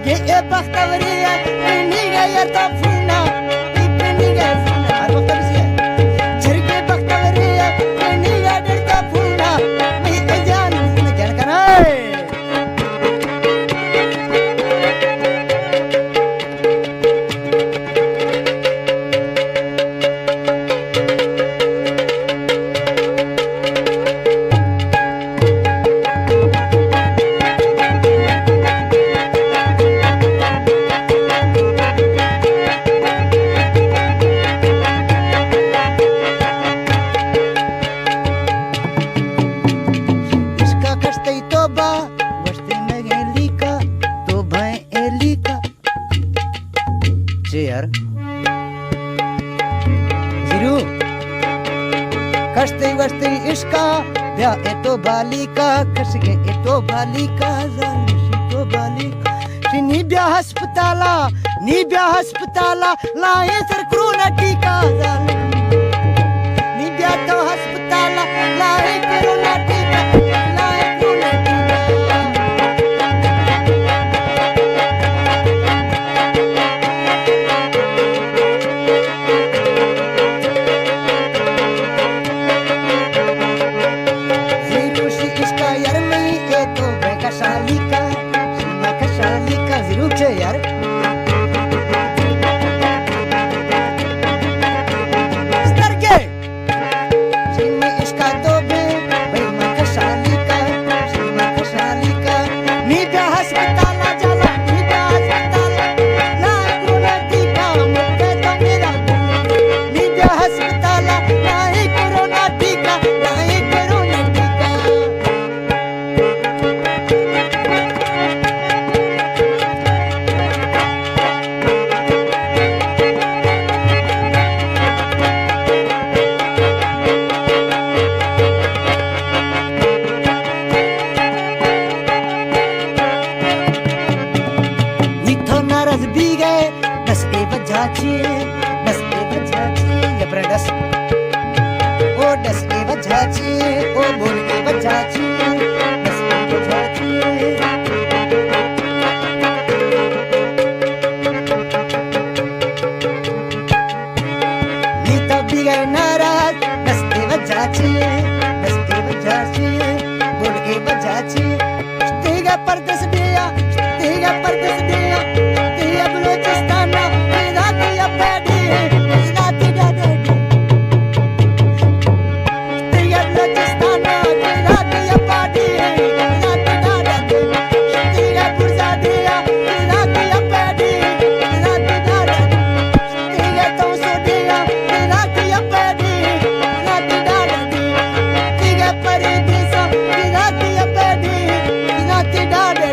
کہ اے بختوری ءَ پنی گئے تا پھونا، اے پنی گئے پھونا، ہر وقت بزی ہے۔ چرگے بختوری ءَ پنی گئے ڈرتا پھونا، می اجان پھونا جان کنا ہے۔ عشق ءَ کشتئی توبہ، گوشتی مگے لیکا، توبہ اے لیکا۔ چے یار؟ زیرو۔ کشتئی وشتئی عشق ءَ، بیا اے توبہ لیکا، کشگے اے توبہ لیکا، زانشی توبہ لیکا۔ شی نی بیا ہسپتالا، نی بیا ہسپتالا، لائیں سر کرونا ٹیکا زال۔ نی بیا تو ہسپتالا، لائیں کرونا ٹیکا، لائیں کرونا ٹیکا۔ زیروشی عشق ءَ یار مئی اے توبہ کشالی کا، شما کشالی کا زیرو چے یار۔ سترگے۔ شما عشق ءَ توبہ، بھئی ما کشالی کا، شما کشالی کا۔ نی بیا ہسپتالا جالا، نی بیا ہسپتالا۔ لا کرونا ٹیکا، مکہ تو میرا دل۔ نی بیا ہسپتالا، لا کرونا ٹیکا، لا کرونا ٹیکا۔ نی تو ناراض بیگئے، بس اے وجہ چی اے؟ بس اے وجہ چی اے؟ یا پر ڈس۔ او ڈس اے وجہ چی اے؟ او بول اے وجہ چی اے؟ ڈس اے وجہ چی اے؟ نی تو بیگئے ناراض، ڈس اے وجہ چی اے؟